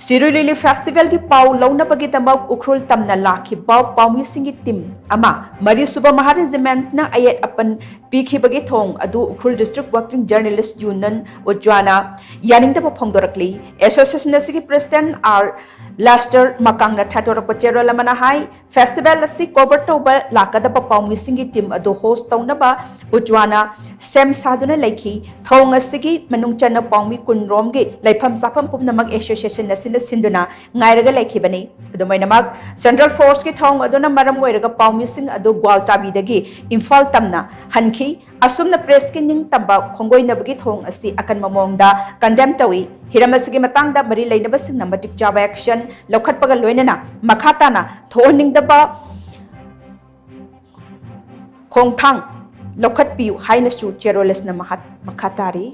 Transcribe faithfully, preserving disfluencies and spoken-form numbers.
ꯁꯤꯔꯨꯏ ꯂꯤꯂꯤ ꯐꯦꯁꯇꯤꯚꯦꯜꯒꯤ ꯄꯥꯎ ꯂꯧꯅꯕꯒꯤꯗꯃꯛ ꯎꯈ꯭ꯔꯨꯜ ꯇꯝꯅ ꯂꯥꯛꯈꯤꯕ ꯄꯥꯎꯃꯤꯁꯤꯡꯒꯤ ꯇꯤꯝ ꯑꯃ ꯃꯔꯤꯁꯨꯕ ꯃꯍꯥ ꯔꯦꯖꯤꯃꯦꯟꯠꯅ ꯑꯌꯦꯠ ꯑꯄꯟ ꯄꯤꯈꯤꯕꯒꯤ ꯊꯧꯑꯣꯡ ꯑꯗꯨ Ukhrul district working journalists union, ꯎꯖ꯭ꯋꯥꯅ ꯌꯥꯅꯤꯡꯗꯕ ꯐꯣꯡꯗꯣꯔꯛꯂꯤ꯫ ꯑꯦꯁꯣꯁꯤꯌꯦꯁꯟ ꯑꯁꯤꯒꯤ ꯄ꯭ꯔꯦꯁꯤꯗꯦꯟꯠ ꯑꯥꯔ ꯂꯦꯁꯇꯔ ꯃꯀꯥꯡꯅ ꯊꯥꯗꯣꯔꯛꯄ ꯆꯦꯔꯣꯜ ꯑꯃꯅ ꯍꯥꯏ, ꯐꯦꯁꯇꯤꯚꯦꯜ ꯑꯁꯤ ꯀꯣꯚꯔ ꯇꯧꯕ ꯂꯥꯛꯀꯗꯕ ꯄꯥꯎꯃꯤꯁꯤꯡꯒꯤ ꯇꯤꯝ ꯑꯗꯨ ꯍꯣꯁ ꯇꯧꯅꯕ ꯎꯖ꯭ꯋꯥꯅ ꯁꯦꯝ ꯁꯥꯗꯨꯅ ꯂꯩꯈꯤ꯫ ꯊꯧꯑꯣꯡ ꯑꯁꯤꯒꯤ ꯃꯅꯨꯡ ꯆꯟꯅ ꯄꯥꯎꯃꯤ ꯀꯨꯟ ꯔꯣꯝꯒꯤ ꯂꯩꯐꯝ ꯆꯥꯐꯝ ꯄꯨꯝꯅꯃꯛ ꯑꯦꯁꯣꯁꯤꯌꯦꯁꯟ ꯑꯁꯤꯅ ꯁꯤꯟꯗꯨꯅ ꯉꯥꯏꯔꯒ ꯂꯩꯈꯤꯕꯅꯤ꯫ ꯑꯗꯨꯃꯥꯏꯅꯃꯛ, ꯁꯦꯟꯇ꯭ꯔꯦꯜ ꯐꯣꯔꯁꯀꯤ ꯊꯧꯑꯣꯡ ꯑꯗꯨꯅ ꯃꯔꯝ ꯑꯣꯏꯔꯒ ꯄꯥꯎꯃꯤꯁꯤꯡ ꯑꯗꯨ ꯒ꯭ꯋꯥꯜꯇꯥꯕꯤꯗꯒꯤ ꯏꯝꯐꯥꯜ ꯇꯝꯅ ꯍꯟꯈꯤ꯫ ꯑꯁꯨꯝꯅ ꯄ꯭ꯔꯦꯁꯀꯤ ꯅꯤꯡꯇꯝꯕ ꯈꯣꯡꯒꯣꯏꯅꯕꯒꯤ ꯊꯧꯑꯣꯡ ꯑꯁꯤ ꯑꯀꯟꯕ ꯃꯑꯣꯡꯗ ꯀꯟꯗꯦꯝ ꯇꯧꯏ꯫ ꯍꯤꯔꯝ ꯑꯁꯤꯒꯤ ꯃꯇꯥꯡꯗ ꯃꯔꯤ ꯂꯩꯅꯕꯁꯤꯡꯅ ꯃꯇꯤꯛ ꯆꯥꯕ ꯑꯦꯛꯁꯟ ꯂꯧꯈꯠꯄꯒ ꯂꯣꯏꯅꯅ ꯃꯈꯥ ꯇꯥꯅ ꯊꯣꯛꯍꯟꯅꯤꯡꯗꯕ ꯈꯣꯡꯊꯥꯡ ꯂꯧꯈꯠꯄꯤꯌꯨ ꯍꯥꯏꯅꯁꯨ ꯆꯦꯔꯣꯜ ꯑꯁꯤꯅ ꯃꯍꯥ-, ꯃꯈꯥ ꯇꯥꯔꯤ꯫